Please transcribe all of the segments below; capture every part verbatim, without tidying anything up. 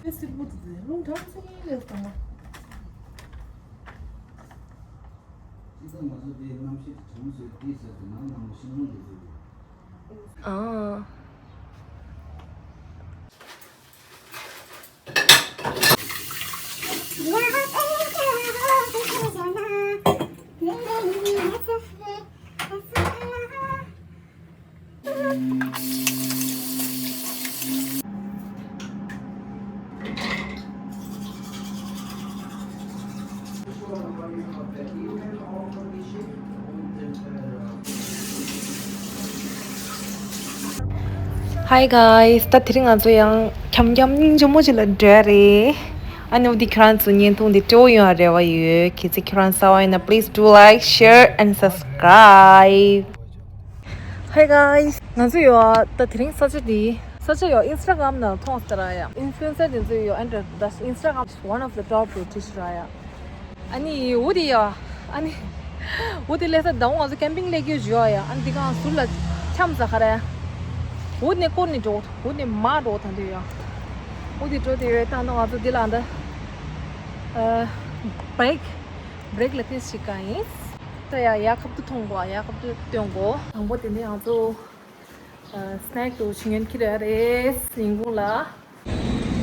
ཨེ་སིར་པོ་དེ་རླུང་གྲང་ཚིག་ལས་བཏང་བ། ཅི་ལྟར་ང་ཚོ་དེའི་གནམ་གཤིས་དེ་གྲང་ཟེར་དེའི་ཟེར་དེ་ནང་ནང་ལ་ཤིང་སྡོང་དེ་ཟེར། ཨ། Hi guys, ད་དེ་རིང་ང་ཚོ་ཡང་འཁྱམ་འཁྱམ་སྙིང་རྗེ་མོ་ཅིག་ལ་འགྲོ་ཡ་རེད། ཨ་ནི་འོ་འདི་ཁྱེད་རང་ཚོ་བརྙན་ཐུང་འདི་སྤྲོ་པོ་ཡོང་བ་རེ་བ་ཡོད། གལ་སྲིད་ཁྱེད་རང་གསར་པ་ཡིན་ན། please do like, share and subscribe. Hi guys, ང་ཚོ་ཡོད་ད་དེ་རིང་ས་ཆ་འདི་ས་ཆ་ཡོད་Instagram་ནང་མཐོང་སྟེ་ར་ཡ། Influencer་དེ་ཚོ་ཡོད་ཨ་འདྲ་ད་Instagram one of the top road་ཤི་ར་ཡ། ཨ་ནི་འོ་དེ་ཡ། ཨ་ནི་འོ་དེ་ལས་ས་ཟླ་བ་ང་ཚོ་camping་ལས་རྒྱུ་བྱོས་ཡ། ཨ་ནི་དེ་གང་ཟུར་ལ་འཁྱམ་ས་ག་ར་ཡ། འོ་ནས་སྐོར་ནས་འགྲོ། འོ་ནས་མ་འགྲོ་ད་འདོད་ཡ། འོ་དེ་འགྲོ་དེ་ཡོད་ད་ནི་ང་ཚོ་དེ་ལ་འདི་break break་ལ་ཏེས་ཤིག་ག་ཡིན། ད་ཡ་ཡ་ཁབ་ཏུ་མཐོང་གོ་ཡ་ཁབ་ཏུ་སྟོན་གོ་དང་པོ་དེ་ནས་ང་ཚོ་སྣེག་དུ་ཕྱིན་ཡོད་ཁྱི་རེད་རེད་ཡིན་གུང་ལ།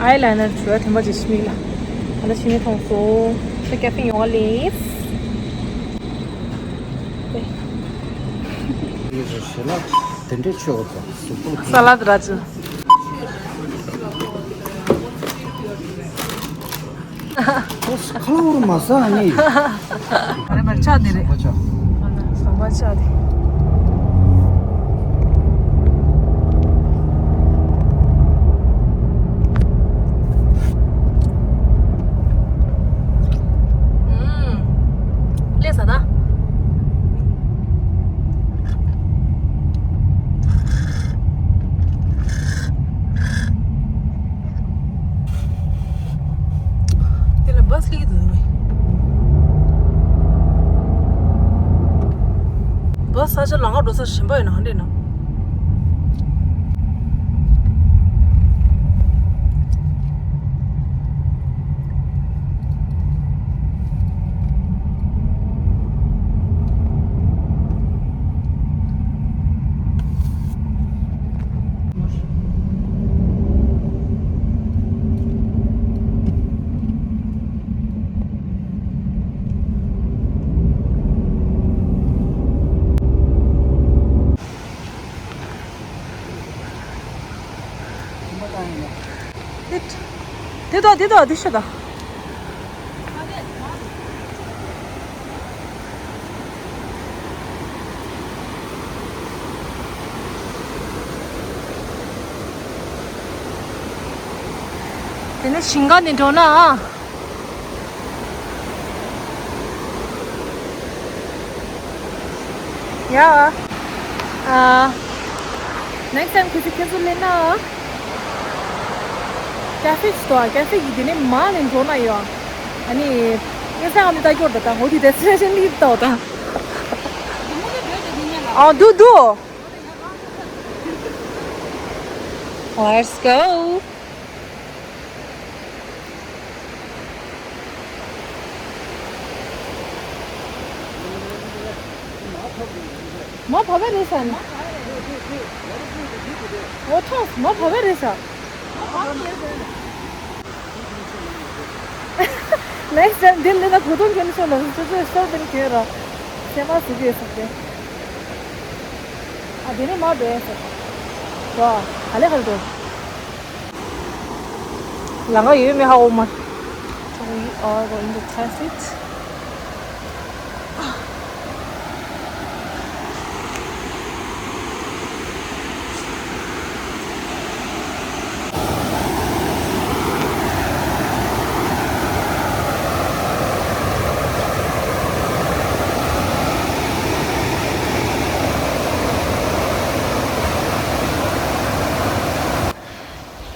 ཨའི་ལའི་ནར་བྱོས་ཐེངས་མ་ཅིག་ཤི་མིག་ལ། ཨ་ལ་ཤི་མིག་མཐོང་སོང་། ཁྱི་ཀེ་ཕིང་ཡོང་བ་ལེས། ཡིན་རེད་ཤི་ལ། དེ་འདྲས་ཆོག་གོ་གཟུགས་པོ། ས་ལ་དེ་ར་ཅི། ཁ་ལོ་བོར་མ་ཟ་ནི། ཨ་རེ་མར་ཆག་དེ་རེད། ཟམ་པ་ཆག་དེ། ཨུམ། ལས་ས་ད། དེ་ལ་བྷ་སི་སླེབས་ཀྱི་འདུག་མེད། བྷ་སི་ས་ཆ་ལ་ང་འགྲོ་ས་གཞན་པ་ཡོད་ན་ཧ་འདྲེ་ན། དེ་དང་དེ་དང་དེ་ཤོད་དང་། དེ་ནས་ཞིང་ཁ་ནས་འགྲོ་ན། ཡ། ཨ། next time་ཁྱེད་ཚོ་ཁྱེད་ཚོ་སླེབས་ན། ཀེ་ཕེ་ཅིག་འདུག་ཀེ་ཕེ་གི་དེ་ནས་མར་ནས་འགྲོ་ན་ཡོད། ཨ་ནི། ཨིན་སི་ཊ་གྷ་རམ་ནས་ལྟ་སྐྱོར་ད་ད་འོ་དེ་destination་ནི་ལྟ་བ་ད། ཨ་འདུག་འདུག Let's go. མ་བབས་པ་རེད་ས་ནི། འོ་ཐོངས་མ་བབས་པ་རེད་ས། next time་འདི་ལས་ན་གོ་དོན་གྱོན་ཤོག་ལ་སོ་སོའི་སོ་བདུན་གྱོན་ར། སེ་མ་སུ་གི་སོགས་ཏེ། ཨ་དེ་ནས་མ་འགྲོ་ཡ་ཟེར། ཝ། ག་ལེ་ག་ལེ་འགྲོ། ལང་ཀ་ཡོད་མེད་ཧ་གོ་མ། We are going to test it.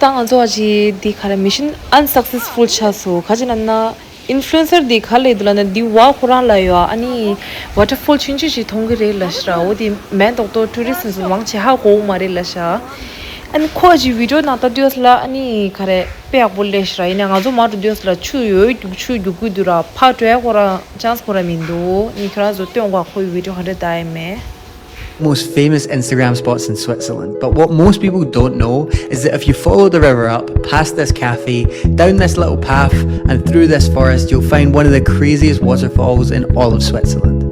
ད་ང་ཚོ་ཨ་ཅེ་འདི་ག་རེ་mission unsuccessful་ཆགས་སོང་། ག་ཅི་ལབ་ན་influencer་འདི་ག་ལས་འདུག་ལབ་ན་འདི་བ་ཁོ་རང་ལ་ཡོད། ཨ་ནི་waterfall་ཆུང་ཆུང་ཞིག་མཐོང་གི་རེད་ལབ་ཤག་འོ་དེ་མེན་ཏོག་ཏོ་tourist་ཚོ་མང་ཆེ་ཧ་གོ་མ་རེད་ལབ་ཤག་ཨ་ནི་ཁོ་ཅིག་བི་ཌིའོ་ནང་ལྟ་དུས་ལ་ཨ་ནི་ག་རེ་དཔེ་ཡག་པོ་སླེབས་ཤག་ར། ཡིན་ན་ང་ཚོ་མར་འགྲོ་དུས་ལ་ཆུ་ཡོད་རྒྱུག་ཆུ་རྒྱུག་གི་འདུག་ར། ཕར་འགྲོ་ཡ་ཁོ་རང་ཅན་སི་ཁོ་རང་མི་འདུག་ཨ་ནི་ཁྱོད་རང་ཚོ་སྟོན་གོ་ཁོའི་བི་ཌིའོ་ག་འདྲ་བལྟ་ཡ་མེད། Most famous Instagram spots in Switzerland. But what most people don't know is that if you follow the river up past this cafe, down this little path, and through this forest, you'll find one of the craziest waterfalls in all of Switzerland.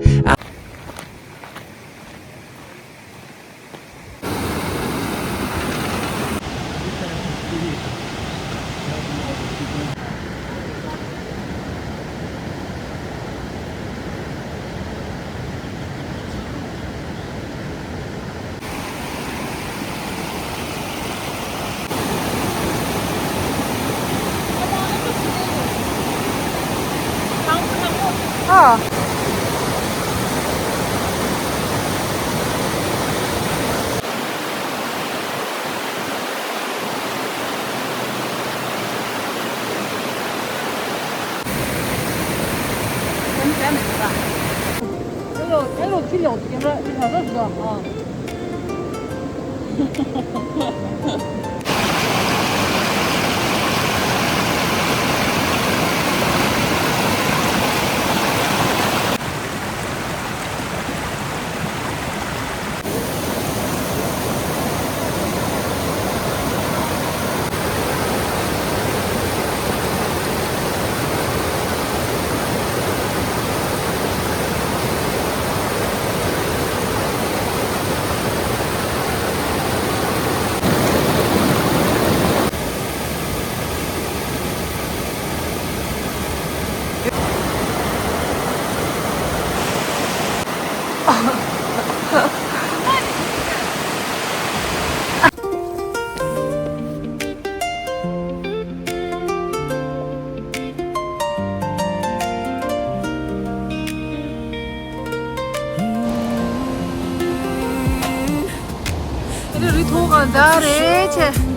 རི་མཐོ་གང་འདྲ་རེད་ཆེ།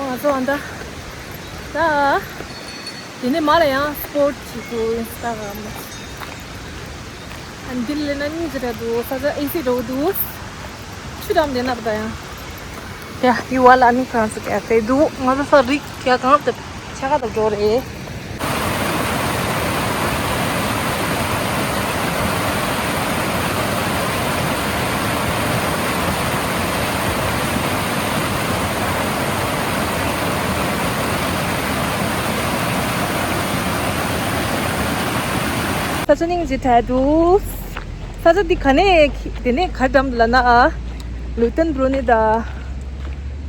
ང་ཚོ་ཨ་ད། ད། དེ་ནས་མ་ལ་ཡང་སི་པོར་ཊི་བྱེད་དགོས་ཡིན་ས་ག་མ། ཨ་འདི་ལས་ན་སྙིང་རྗེ་རེད་འདུག་ས་ཆ་ཨེ་སི་འགྲོ་འདུག་ཆུ་འགྲམ་དེ་ན་ད་ཡང་། ཡ་ཡུ་བ་ལ་ནི་ཁང་ཚ་ཀ་ཧྥེ་འདུག་ང་ཚོ་ས་རིག་ཡ་གང་དུ་ཆ་ག་དུ་འགྲོ་རེད། ས་ཆ་སྙིང་རྗེ་དྲགས་འདུག་ས་ཆ་འདི་ག་ནས་དེ་ནས་ག་འགྲམ་ལ་ན་ཨ། ལུ་ཏན་བྷྲོ་ནི་དང་།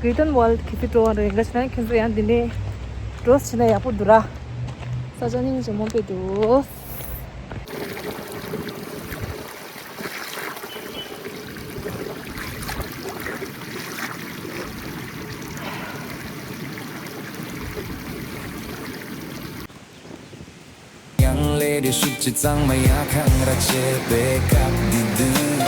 གྷི་རི་ཏན་ཝལ་གི་སི་འགྲོ་བ་རེད། འགའ་ཞིག་ན་ཁྱོད་ཚོ་ཡང་འདི་ནས་འགྲོ་ཕྱིན་ན་ཡག་པོ་འདུག་ར། ས་ཆ་སྙིང་རྗེ་མོ་དཔེ་འདུག་ཡང་ལས་དེ་ཤུགས་ཀྱིས་གཙང་མ་ཡ་གང་ར་བྱེད་པའི་སྐབས་འདི་དུས།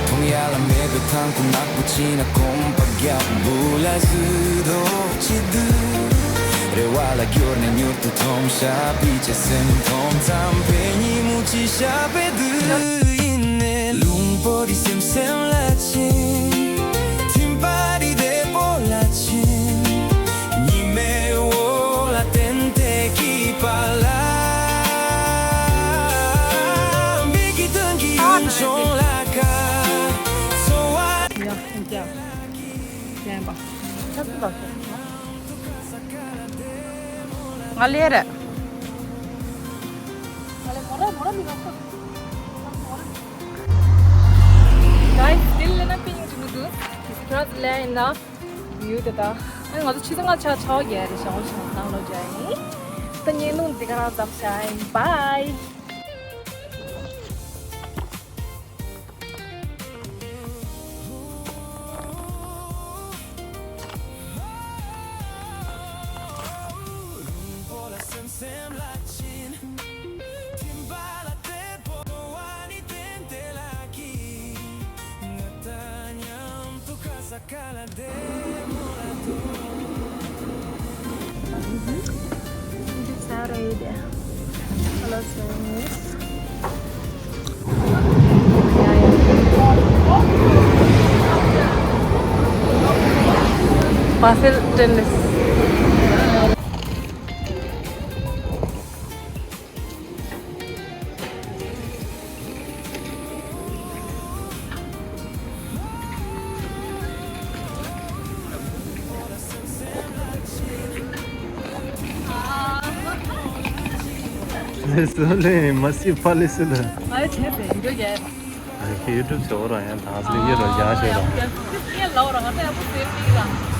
མཐོང་ཡ་ལ་མེད་པའི་ཐང་ཁུ་ནག་པོ་ཅི་ན་གོམ་པ་རྒྱབ་བུ་ལ་ཟུ་དོ་ཅི་དུས། རེ་བ་ལ་སྐྱོར་ནས་མྱུར་དུ་མཐོང་ཤ་པི་ཅེ་སེམས་མཐོང་ཙམ་པའི་ཉི་མུ་ཅི་ཤ་པའི་དུས་ཡིན་ནས་ལུང་པོ་དེ་སེམས་སེམས་ལ་ཅི། ཡན་པ། ཆབ་སྲིད་པ། ང་ལས་རེད། ང་ལས་མོ་ར་མོ་ར་མི་ང་ཁོ། Guys, still in a pink noodles. It's not laying enough. View དེ་དག་ཨ་ང་ཚོ་ཆུ་ཚོད་ལྔ་ཆ་ཆ་བརྒྱད་རེད་ཤག་འོ་ཆུ་ཚོད་ནང་ལོགས་བྱས་ཡིན། ད་ཉིན་ནུང་འདི་ག་རང་ཙམ་བྱས་ཡིན། Bye. Basil tennis. ལས་སུ་ལས་མ་སི་ཕ་ལས་སུ་ལ། ཨ་ཆེ་བེ་འགྲོ་རྒྱལ། ཨ་ཁྱེད་ཡུ་ཊུབ་ཆེ་བོ་རང་ཡང་དང་སི་ལི་ཡེ་རོ་རྒྱ་ཆེ་རོ། ཡེ་ལའོ་རང་ང་ད་ཡག་པོ་ཟེར་མི་ལ།